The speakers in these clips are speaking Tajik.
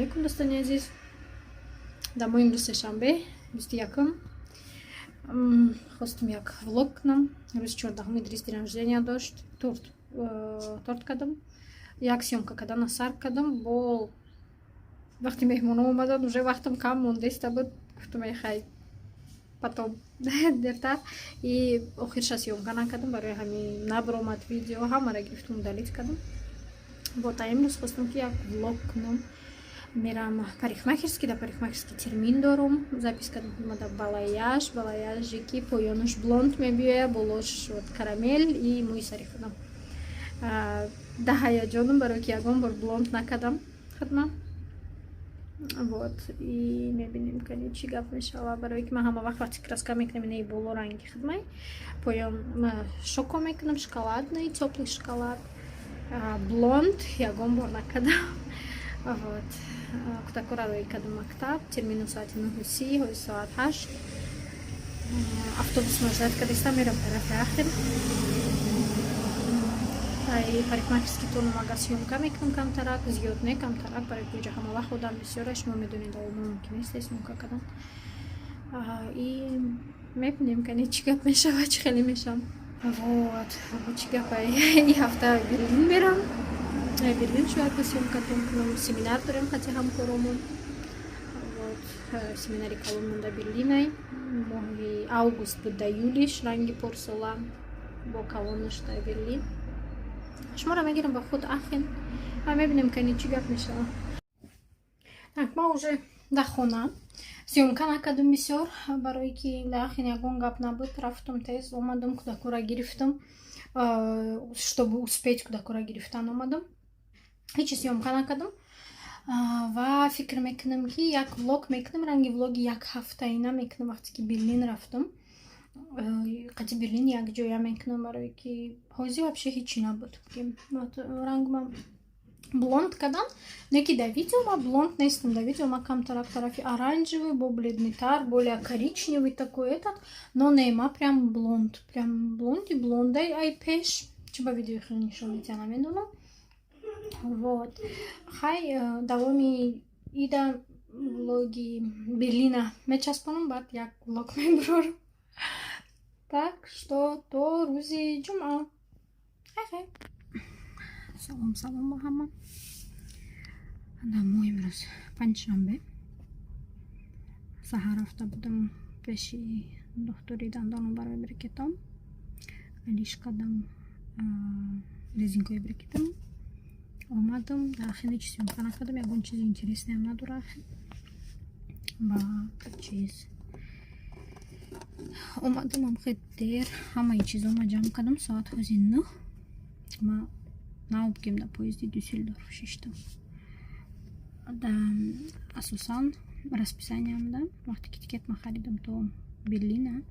Алейкум, дӯстони азиз. Дамо имрӯз сешанбе, 21-м. Хостум як влог кунам. Рӯзи 14-уми Идрис день рождения дошт. Торт кардам. Як съёмка кардана сар кардам. Бо вақти меҳмонҳо омаданд, уже вақтам кам мондеста буд. Гуфтам, эй хай, потом, дертар. И охирша съёмка накардам, барои ҳамин набаромад видео, ҳамаро гирифтум, удалить кардам. Вот, а имрӯз хостум, ки як влог кунам. Мерам парикмахерский, да, парикмахерский термин дорум. Запись кардам омада балаяж, балаяже ки поёнаш блонд мебиёя, болош вот карамель и мӯи сари худам. Да ҳаяҷоном, барое ки ягон бор блонд накардам худма. Вот, и мебинем, кани чӣ гап мешава, барое ки ман ҳама вақт, вақти краска мекунам, инаи боло ранги худмай, поён шоко мекунам, шоколадный, тёплый шоколад. Блонд ягон бор накардам. Вот. Кӯдакҳоро роҳӣ кардам мактаб, термину соати 9:30, ҳози соат 8. Автобус ждать кардистам, мерам тарафи Ахен. Ай парикмахерский тонум ага съёмка мекунам камтарак, зиёд не, камтарак, барои ки инҷа ҳама вақт одам бисёре, шумо медонед, мумкин нест съёмка кардан. И мебинем, кани чӣ гап мешава, чӣ хеле мешавам. Вот, чӣ гапа, ин ҳафта Берлин мерам. Берлин шояд ба съёмкатон кунам. Семинар дорем хати ҳамкоромон. Вот, семинари калон монда Берлинай. Моҳи август буд, да июлиш, ранги порсола бо калонаш дар Берлин. Шуморо мегирам ба худ Ахен ва мебинем, кани чӣ гап мешава. Так, ман уже дар хона съёмка накардам бисёр, барое ки дар Ахен ягон гап набуд. Рафтум тез, омадам, кӯдакҳоро гирифтам, чтобы успеть кӯдакҳоро гирифтан омадам. Ҳечи съёмка накардам ва фикр мекунам, ки як влог мекунам, ранги влоги як ҳафтаина мекунам, вақте ки Берлин рафтам. Қати Берлин якҷоя мекунам, барое ки ҳозир вообще ҳечи набуд. Рангма блонд кардан, не ки дар видео ма блонд нестам, дар видео ма камтарак тарафи оранжевый, бо бледныйтар, более коричневый такой этот, но не, ма прям блонд, прям блонди блондай. Ай пеш чӣ ба видеои хеле нишон медиҳа, намедонам. Вот, хай, давоми ида влоги Берлина мечаспонам, баъд як влог мебурорам. Так что то рӯзи ҷумъа, хай, хай. Салом, салом ба ҳама. Мо имрӯз панҷшанбе. Саҳар рафта будам пеши духтури дандону барои брекетом. Алиш кардам резинкаи брекетам. Омадам, дар Ахен ҳеч съёмка накардам, ягон чизи интересныйам надора Ахен. Ба чиз омадам, хеле дер ҳамаи чизома ҷамъ кардам, соат ҳози 9. Ма нав бигем, дар поезди Дюссельдорф шиштам. Да, асосан расписаниямда, вақте ки тикет ма харидам то Берлина,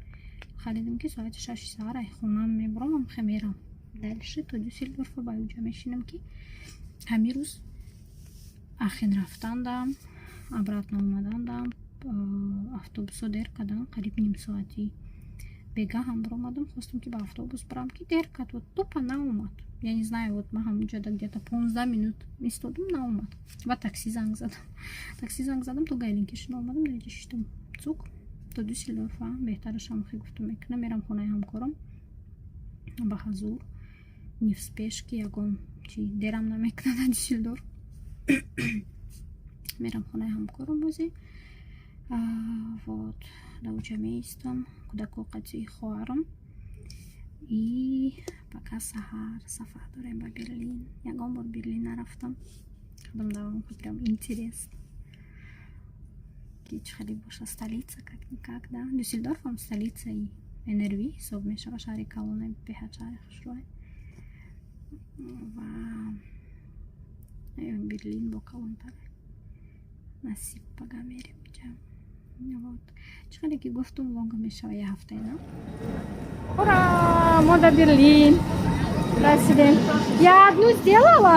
харидам, ки соати 6-и саҳар ай хонаам мебурам, амхе мерам дальше то Дюссельдорфа, ба уҷа мешинам, ки ҳамин рӯз Ахен рафтандам, обратно омадандам, автобусо дер кардан, қариб нимсоатӣ. Бегаҳам биромадам, хостам, ки ба автобус бирам, ки дер кард, вот тупо наомад. Я не знаю, вот ман ҳамуҷода где-то 15 минут истодум, наомад. Ба такси занг задам, такси занг задам, то Гайленкиршен омадам, даҷа шиштам Zug то Дюссельдорфа. Беҳтарашам хе гуфтум мекунам, мерам хонаи ҳамкорам ба ҳазур, не в спешке, ягон чи дерам намекунад дар Дюссельдорф. Мерам хонаи ҳамкорам бози. Вот, дар уҷа меистам, кӯдако қатъи хоҳарам, и пока саҳар сафар дорем ба Берлин. Ягон бор Берлин нарафтам, худам давом прям интересно, ки чӣ хеле боша, столица как никак да. Дюссельдорф ҳам столицаи НРВ ҳисоб мешава, шаҳри калоне, беҳад шаҳри хушрӯе, ва Берлин бо калонтаре. Насиб, пага мерем ҷа. Вот, чӣ хеле ки гуфтум, влога мешава я ҳафтаина. Ура! Мо до Берлин расидем. Я одну сделала.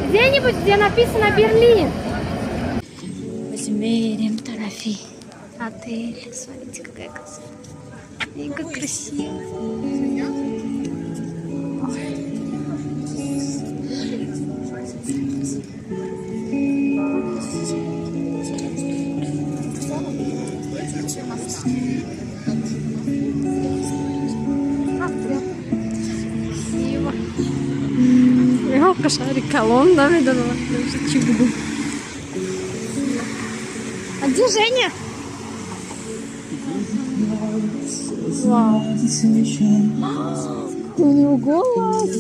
Где-нибудь, где написано Берлин. Мерем тарафи отель. Смотрите, какая красота. И как красиво. Ой. Красиво. Шаҳри калон, намедонам, чӣ бугум. А где Женя? Вау. Какой у него голос.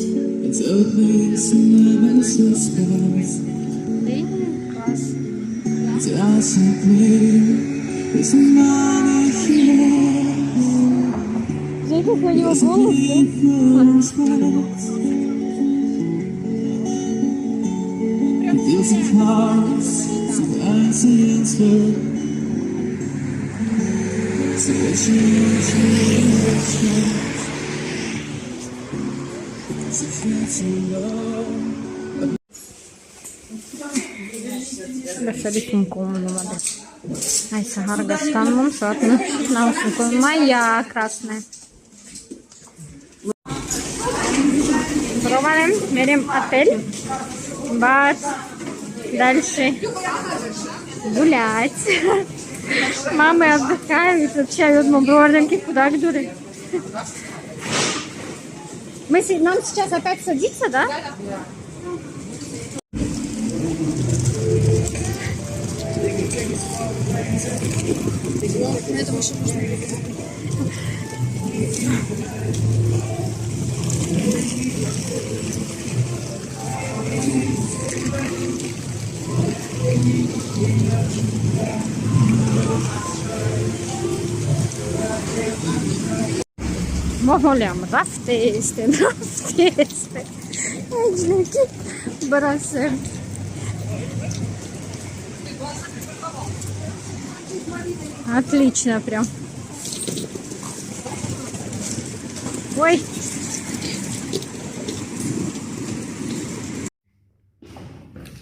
Блин, класс. Женя, какой у него голос, да? Feels hearts, sometimes answer. So she, so love. Ба сари сумкомон омада. Ай, саҳар гаштанмон соат 9 шуд, нав сумком моя красная. Баромадем, мерем отель, баъд дальше гулять. Мамы отдыхают, вообще ёдмо бровардем, ки кӯдак дорем. Мы, нам сейчас опять садиться, да? Да. На этом еще можно. Мо ҳолиам рафтестем, рафтестем. Ҳеҷ барасем. Отлично прям. Ой.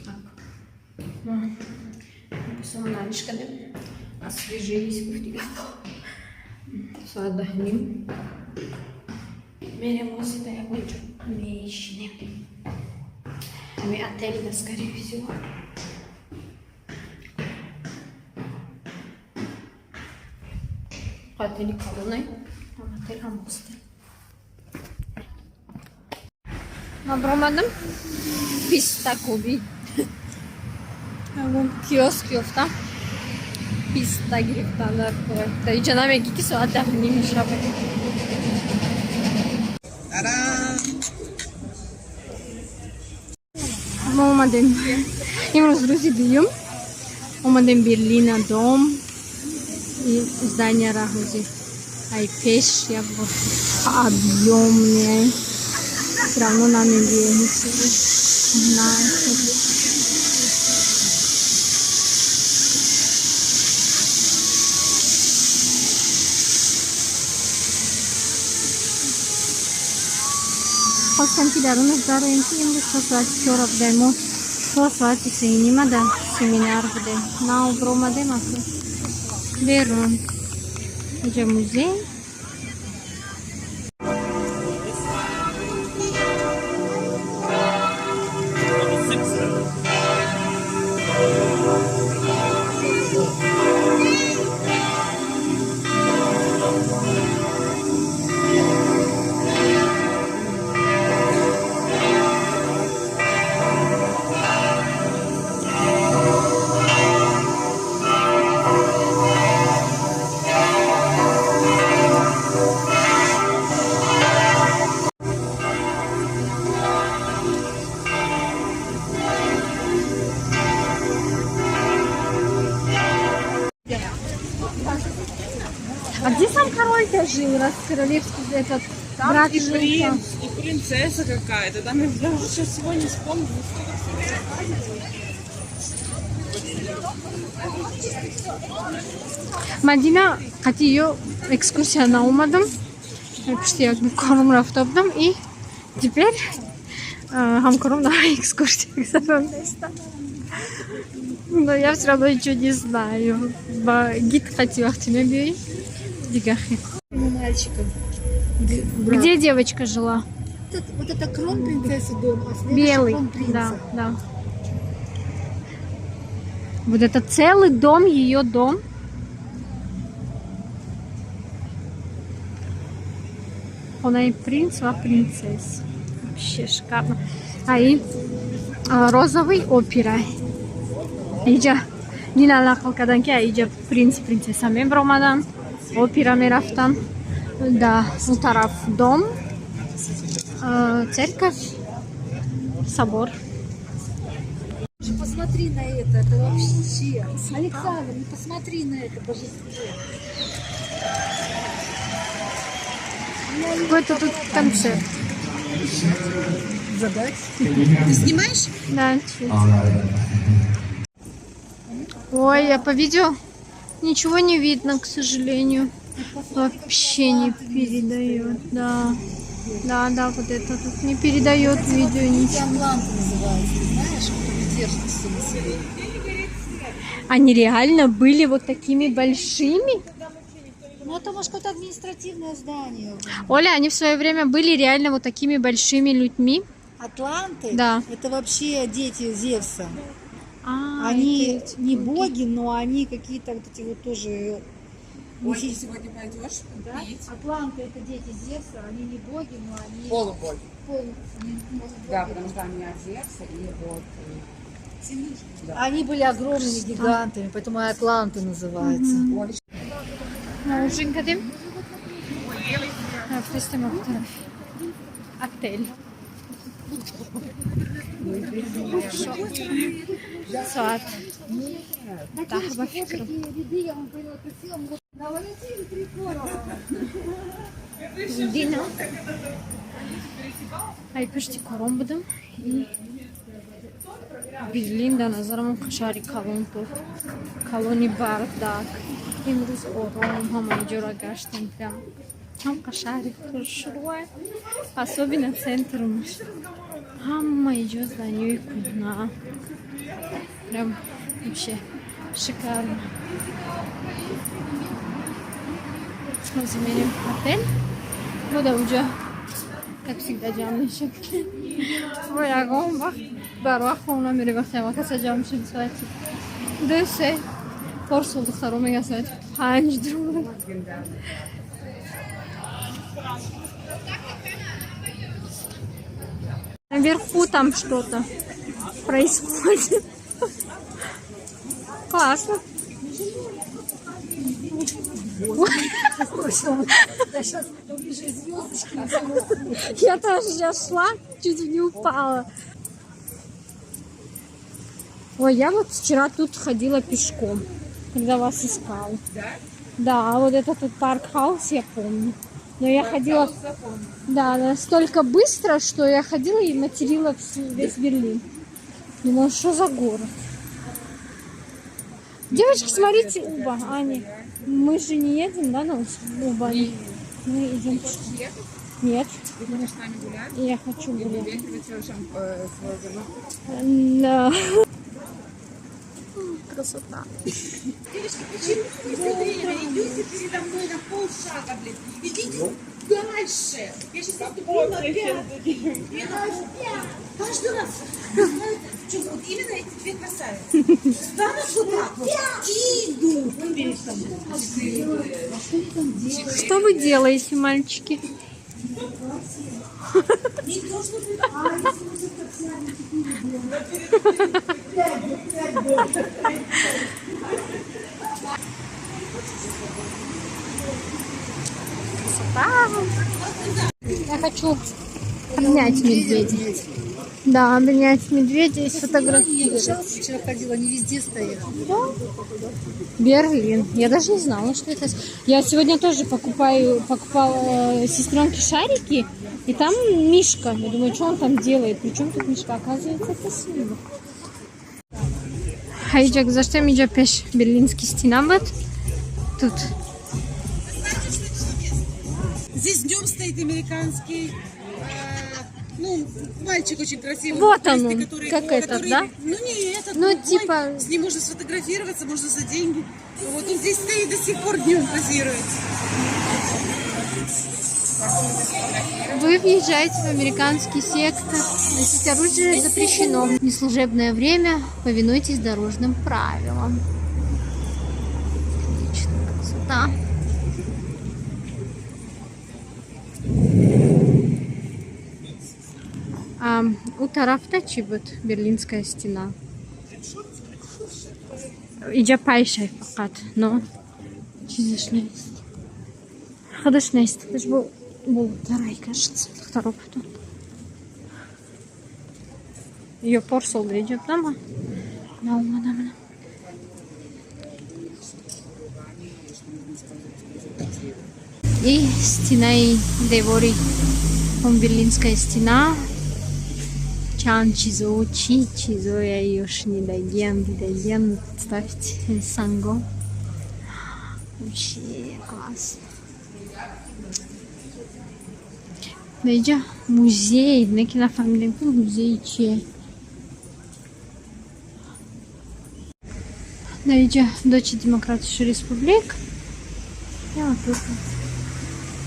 Так. Написала кадем. Освежились, гуфти. Соат 10:30. Мерем озида ягон ҷо мешинем. Ҳами отель да, скорее всего. Отели калонай. Ҳам отель, ҳам хостел. Ман баромадам. Писта кӯбӣ. Ягон киоск ёфтам. Писта гирифтам дар кора. Дар инҷа намегӣ, ки соат 10:30 шабе. Мо омадем. Имрӯз рӯзи дуюм. Омадем Берлина Дом. И здания ҳозир. Ай пеш як бор объемный. Всё равно намебием. На. Хостем, ки дарунаш дароем, ки имрӯз то соати 4 будем. Мо то соати 3:30 дар семинар будем. Нав биромадем аку берун. Инҷа музей. А где сам король-то жил, раз королевский этот Там брат и жил? Принц, и принцесса какая-то. Там я уже сейчас всего не вспомню, но столько всего рассказывают. Мадина қати ё экскурсия наомадам, пушти як кором рафта будам, и теперь ҳамкором на экскурсия гузарондаста, но я все равно ничего не знаю. Ба гид қати вақти мебиёӣ, дига хел. Мальчиком. Где девочка жила? Вот это кронпринцессы дом, а следующий Белый. кронпринца. Да. Вот это целый дом, ее дом. Хонаи принц ва принцесс. Вообще шикарно. А и розовый опера. Иҷа Нина нақл кардан, ки иҷа принц, принцесса мебиромадан, опера мерафтан. Да, он тараф дом, церковь, собор. Посмотри на это вообще. Александр, ну посмотри на это божество. Какой-то тут концерт. Задать? Ты снимаешь? Да, чуть. Ой, я по видео ничего не видно, к сожалению. Вообще не передает, да. Да, вот это тут не передает видео ничего. Атланты называются, ты знаешь, которые держат все на себе. Они реально были вот такими большими? Ну, это, может, какое-то административное здание. Оля, они в свое время были реально вот такими большими людьми. Атланты? Да. Это вообще дети Зевса. А, Они это эти не боги. боги, но они какие-то вот эти вот тоже... Ой, ты сегодня пойдешь Да? пить? Атланты это дети Зевса, они не боги, но они... Полубоги. Они полубоги. Да, потому что они от Зевса и от... Да. Они были огромными гигантами, поэтому и атланты называются. Ужин кардем. Рафтестем отель. Соат 10 ба фикрам. Ряды я вам поняла, красиво. На Валентине Трифонова. Дина. Ай пушти корон будам. И Берлин дар назарам шаҳри калон буд. Калони бардак. Имрӯз ором ҳама ҷора гаштем, прям. Чамқа шаҳри хушрӯй. Особенно центрумш. Ҳама иҷо зданиёи кӯҳна. Прям вообще шикарно. Ҳозир мерем отель. Буда уҷа, как всегда, ҷамъ мешем. Мо ягон вақт барвақт хона мерем, вақте ҳама каса ҷамъ мешем соати 2, 3. Порсол духтаро мегӯянд соати 5 дур. Наверху там что-то происходит. Классно. Я сейчас увижу звездочки. Я тоже сейчас шла, чуть не упала. Ой, я вот вчера тут ходила пешком, когда вас искала. Да? Да, вот этот тут парк хаус, я помню. Но я ходила, да, настолько быстро, что я ходила и материла весь Берлин. Думала, что за город? Девочки, смотрите, Уба, Аня. Мы же не едем, да, на Уба? Мы идем пешком. Нет, Ты будешь с нами гулять? я хочу И гулять. выветривать свое зерно? Да. Красота. Девочки, почему вы все время идете передо мной на полшага, блин? Идите дальше. Я сейчас наступлю на пятки. Я на Каждый раз. Вы знаете, в чем? Вот именно эти две красавицы. Станут вот так вот и идут. Что вы делаете, мальчики? Не то, чтобы Красота. Я хочу обнять медведя. Да, обнять медведя и сфотографировать. Жалко, вчера ходила, они везде стоят. Берлин. Я даже не знала, что это. Я сегодня тоже покупала сестренке шарики, и там Мишка. Я думаю, что он там делает? Причем тут Мишка? Оказывается, это слива. Ҳайҷа гузаштем, иҷа пеш Берлинский стена буд. Тут. Здесь днем стоит американский, ну, мальчик очень красивый. Вот он, пушистый, он, как этот, да? Ну, не этот, Ну, другой. типа- С ним можно сфотографироваться, можно за деньги. Вот он здесь стоит до сих пор днем позирует. Вы въезжаете в американский сектор. Носить оружие запрещено. В неслужебное время повинуйтесь дорожным правилам. Отлично, красота. А, у тарафта чӣ буд? Берлинская стена. Иҷа пайшай фақат, но чизаш нест. Худаш нест. Худаш бо болотарай, кажется. Духтаро буданд. Ё порсол иҷа будам, наомадам. И стенаи девори он Берлинская стена. Чанд чизо, чӣ чизоя ё шунидагиам, дидагиам, представьте, санго. Вообще класс. Наиҷа музей, не ки нафаҳмидем, ки музеи чие. Наиҷа Deutsche Demokratische Republik. Я вот тут вот.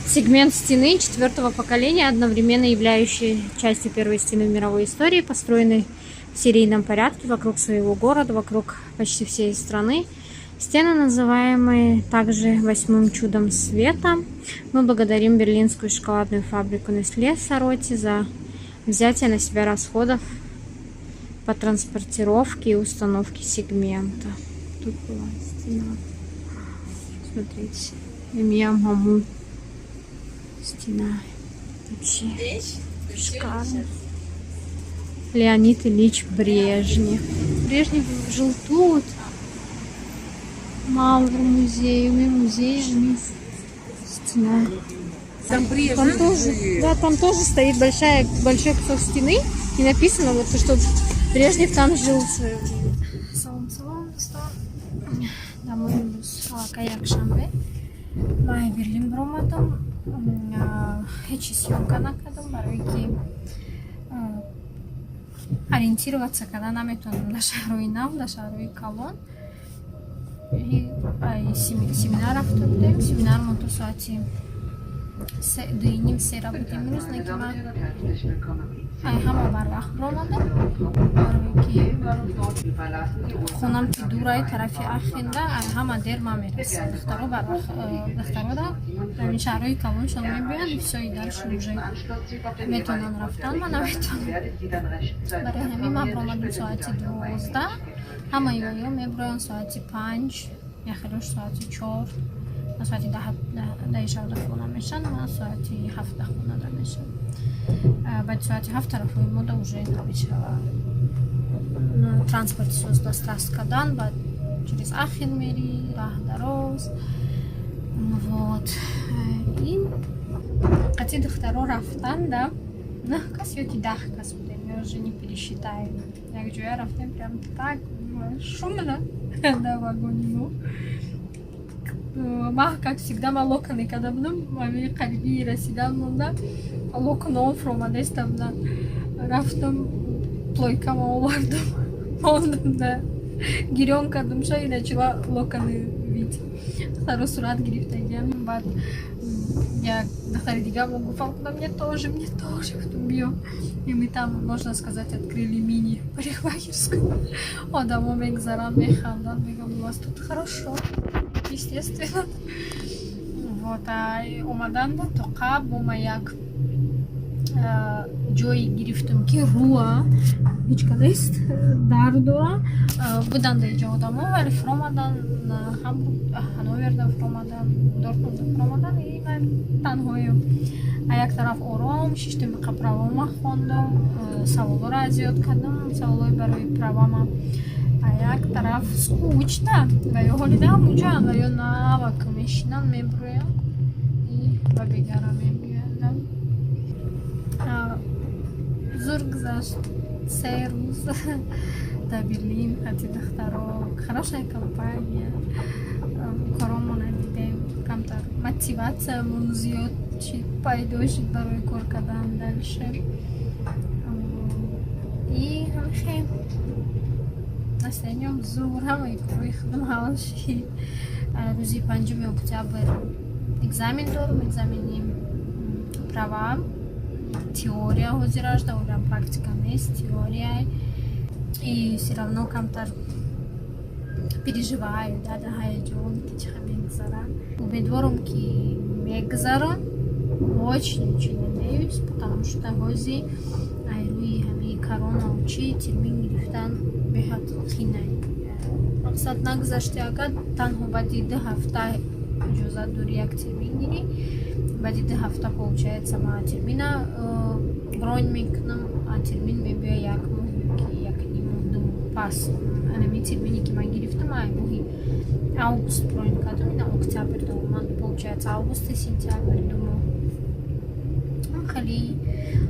Сегмент стены четвертого поколения, одновременно являющий частью первой стены в мировой истории, построенной в серийном порядке вокруг своего города, вокруг почти всей страны. Стены, называемые также восьмым чудом света. Мы благодарим берлинскую шоколадную фабрику Nestle Сароти за взятие на себя расходов по транспортировке и установке сегмента. Тут была стена. Смотрите, Имя Маму. Стена. Вообще шикарно. Леонид Ильич Брежнев. Брежнев жил тут. Мавр музей, музей, стена. Там Брежнев. Там тоже, да, там тоже стоит большой кусок стены и написано, вот, что Брежнев там жил в свое время. Салом, салом, дӯстон. Дамои имрӯз аллакай якшанбе. Ман Берлин баромадам. Ҳеҷ съёмка накардам, барое ки ориентироваться карда наметавонам дар шаҳрҳои нав, дар шаҳрҳои калон. Семинар рафта будем. Семинармон то соати 2:30 сера буд имрӯз, не ки ман ай ҳама барвақт баромадам, барое ки хонам ки дурай тарафи Ахенда, ай ҳама дер ман мерасам. Духтаро барвақт, духтарода дар ин шаҳрҳои калоншон мебиёянд, всё, и дальше уже метавонанд рафтан, ман наметавонам. Барои ҳамин ман баромадам соати 12, ҳамаи оё мебироянд соати 5, яхелош соати 4. Ман соати 10 шабда хона мешавам, ман соати 7 хонада мешавам. Баъди соати 7 тарафҳои мода уже намешава транспорти соз дастрас кардан, баъд через Ахен мери, раҳ дароз. Вот ин қати духтаро рафтан да нӯҳ кас ё ки 10 кас будем, я уже не пересчитаю. Якҷоя рафтем, прям так шумно дар вагони мо. Ман, как всегда, ман локоны карда будам, ами қариби расидан монда локонон фуромадаиста буданд. Рафтам, плойкама овардам, мондам да гирён кардам ша и начала локоны вить. Духтаро сурат гирифтагиам. Баъд як духтари дига мо гуфтам, мне тоже, мне тоже, гуфтам, биё. И мы там, можно сказать, открыли мини парикмахерскую. Одамо мегзаранд, механданд, мегӯям, у вас тут хорошо, естественно. Вот, а омаданда то қабл ма як ҷое гирифтам, ки руа ҳеҷ нест, дар дора буданд иҷо одамо, вале фуромадан, Ҳамбург, Ҳановерда фуромадан, Дортмунда фуромадан, и ман танҳоем. А як тараф ором шиштем, правома хондам, саволҳоро аз ёд кардам, саволҳои барои правама. А як тараф скучно, ва ё ҳоли да ҳамунҷоанд, ва ё навак мешинанд, мебурӯянд и ба бегара мебиёянд. Зур гузашт 3 рӯз дар Берлин қати духтаро, хорошая компания, коромона дидем, камтар мотиватсиямон зиёд шид, пайдо шид барои кор кардан дальше. И ҳамихел настроениям зур, ҳамаи корҳои худам ҳал шид. Рӯзи 5-уми октябр экзамен дорам, экзамени Права теория ҳозираш даорам, практика нест, теория, и все равно камтар переживаю, да, дар ҳаяҷон, ки чӣ хел мегузарад. Умедворам, ки мегузарам, очень, очень надеюсь, потому что ҳози ай рӯи ҳамаи коронау чӣ термин гирифтан беҳад қинай. Мақсад, нагузашти, агар танҳо баъди 2 ҳафта иҷозат дорӣ як термин гирӣ. Баъди 2 ҳафта, получается, ма термина бронь мекунам, а термин мебиёяд як моҳ ёки як ним моҳ, 2 моҳ пас. Анами термине, ки ман гирифтам, ай моҳи август бронь кардам, ина октябр омад, получается, август и сентябрь, 2 моҳ. Хеле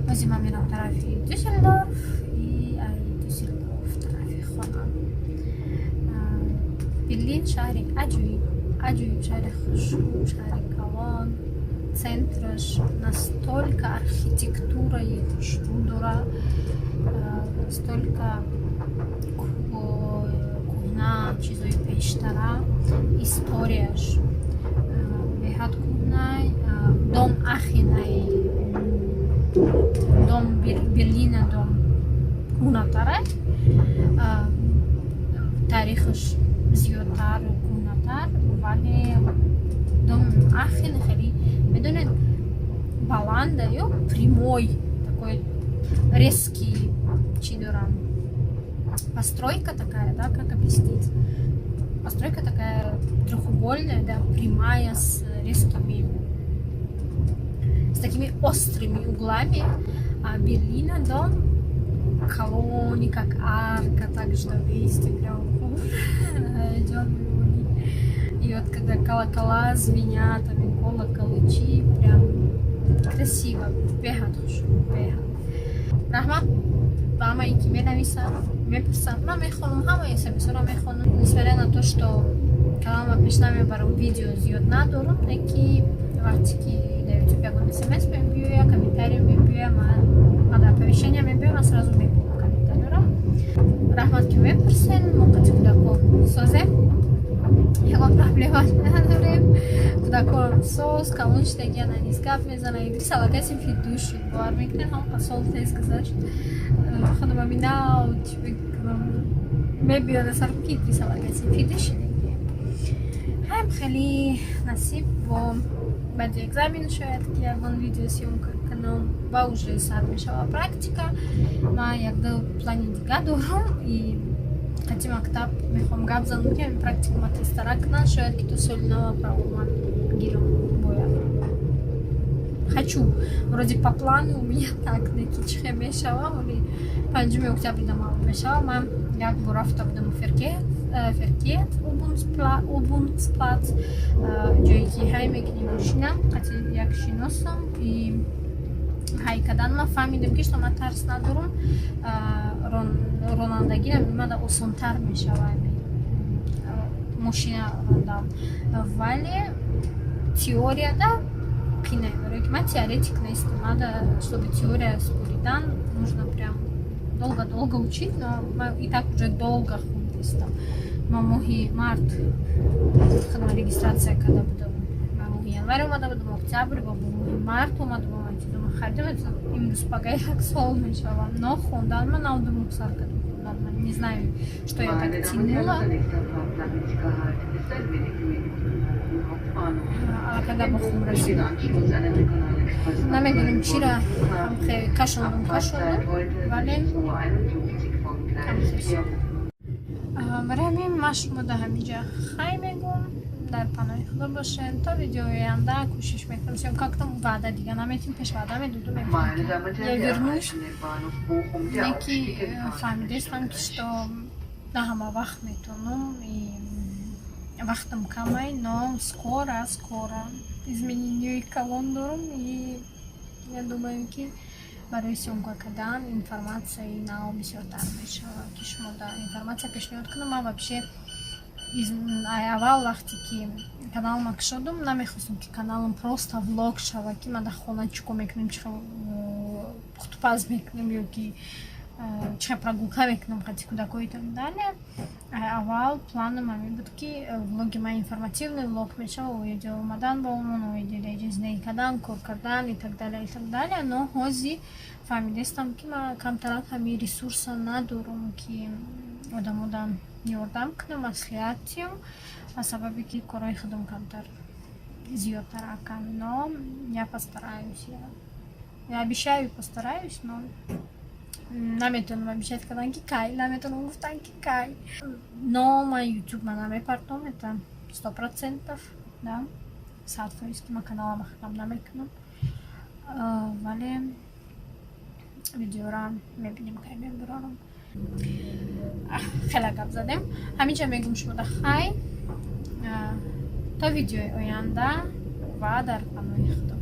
ҳозир ман мерам тарафи Дюссельдорф и ай Дюссельдорф тарафи хона. Берлин шаҳри аҷоиб, аҷоиб, шаҳри хушрӯ, шаҳри калон, центраш настолько архитектураи хушрӯ дорад, настолько кӯҳна, чизои пештара, историяш беҳад кӯҳнай. Дом Ахенай, дом Берлина, дом кӯҳнатарай, таърихаш зиёдтару кӯҳнатар, вале дом Ахен хеле, медонед, баланда ё прямой такой резкий чӣ дорам, постройка такая, да, как объяснить, постройка такая трехугольная, да, прямая, с резкими, с такими острыми углами, а Берлина дом колонни, как арка, так что вместе прям ҷон мемонӣ. И вот когда колокола звенят, там и колоколы чи, прям красиво, беҳад хушрӯ, беҳад. Раҳмат ба ҳамаи, ки менависанд, мепурсанд. Ман мехонам, ҳамаи смсҳоро мехонам, несмотря на то, что каналма пеш намебарам, видео зиёд надорам, не ки вақте ки дар Ютуб ягон смс мебиёя, комментарий мебиёя, ман дар оповещения мебиёя, ман сразу мебинам комментариёро. Раҳмат, ки мепурсен. Мо қати кӯдако созем, ягон проблема надорем, кӯдакоам соз, калон шудагиана низ гап мезана. Идрис аллакай синфи ду шуд, бовар мекунед, ҳамон сол тез гузашт. Худам аминау чӣ бикунам, мебиёда сарм, ки Идрис аллакай синфи ду шудаги. Ҳам хеле насиб, бо баъди экзамен шояд, ки ягон видео съёмка кунам ва уже сар мешава практика. Ман якду плани дига дорам и қати мактаб мехоҳам гап занам, ки ҳамин практикама тезтара кунанд. Шояд, ки то соли нава правома гирам. Бояд, хочу, вроде по плану у меня так, не ки чихе мешава, вале 5 октябрда маълум мешава. Ман як бор рафта будам Verkehrsübungsplatz, ҷое ки ҳай мекунӣ мошина, қати як шиносам и ҳай кардан. Ман фаҳмидам, ки что ман тарс надорам ронандагӣ, мада осонтар мешава мошина рондан, вале теорияда қинай, барое ки ман теоретик нестам. Мада, чтобы теория споридан, нужно прям долго-долго учить, но ман и так уже долго хундистам. Ман моҳи март худам регистрация карда будам, ман моҳи январ омада будам, октябр ва бо моҳи март омада будам, чизома харидам. Имрӯз пага як сол мешавам, но хондан ман 99 сар кардам хондан. Ман не знаю, что я так тянула, аллакай ба хум расидам, намедонам чира кашондум, кашондум, вале барои ҳамин ман шумо дар ҳаминҷа хай мегӯм. Дар паноҳи Худо бошед то видеои оянда. Кӯшиш мекунам съёмка кунам, ваъда дига наметим, пеш ваъда медодум, я вернусь, не ки фаҳмидестам, ки что на ҳама вақт метавонам и вақтам камай, но скоро, скоро изменениҳои калон дорам и я думаю, ки барои съёмка кардан информатсияи нав бисёртар мешавад, ки шумо да информатсия пешниҳод кунам. Ман вообще аввал, вақте ки каналама кушодум, намехостам, ки каналам просто влог шавад, ки ман дар хона чӣ кор мекунем, чӣ пухтупаз мекунем ё ки Чихел прогулка мекунам қати кӯдакҳо и так далее. Аввал планом ҳамин буд, ки влоги ман информативный влог мешава, оиди омадан ба Омон, оиди реҷа зиндагӣ кардан, кор кардан и так далее, и так далее. Но ҳозир фаҳмидастам, ки ман камтарак ҳамин ресурса надорам, ки одамода ёрдам кунам, маслиҳат диҳам, аз сабабе ки корҳои худам камтар зиёдтар акам. Но я постараюсь, я обещаю, постараюсь, но наметавонам обещать кардан, ки кай, наметавонам гуфтан, ки кай. Но ман Ютуб ма намепартом, это 100%, да, 100%, ки ман каналама хатам намекунам, вале видеора мебинем, кай мебарорам. Хеле гап задем. Ҳаминҷа мегӯм шумода хай, то видеои оянда ва дар паноҳи Худо.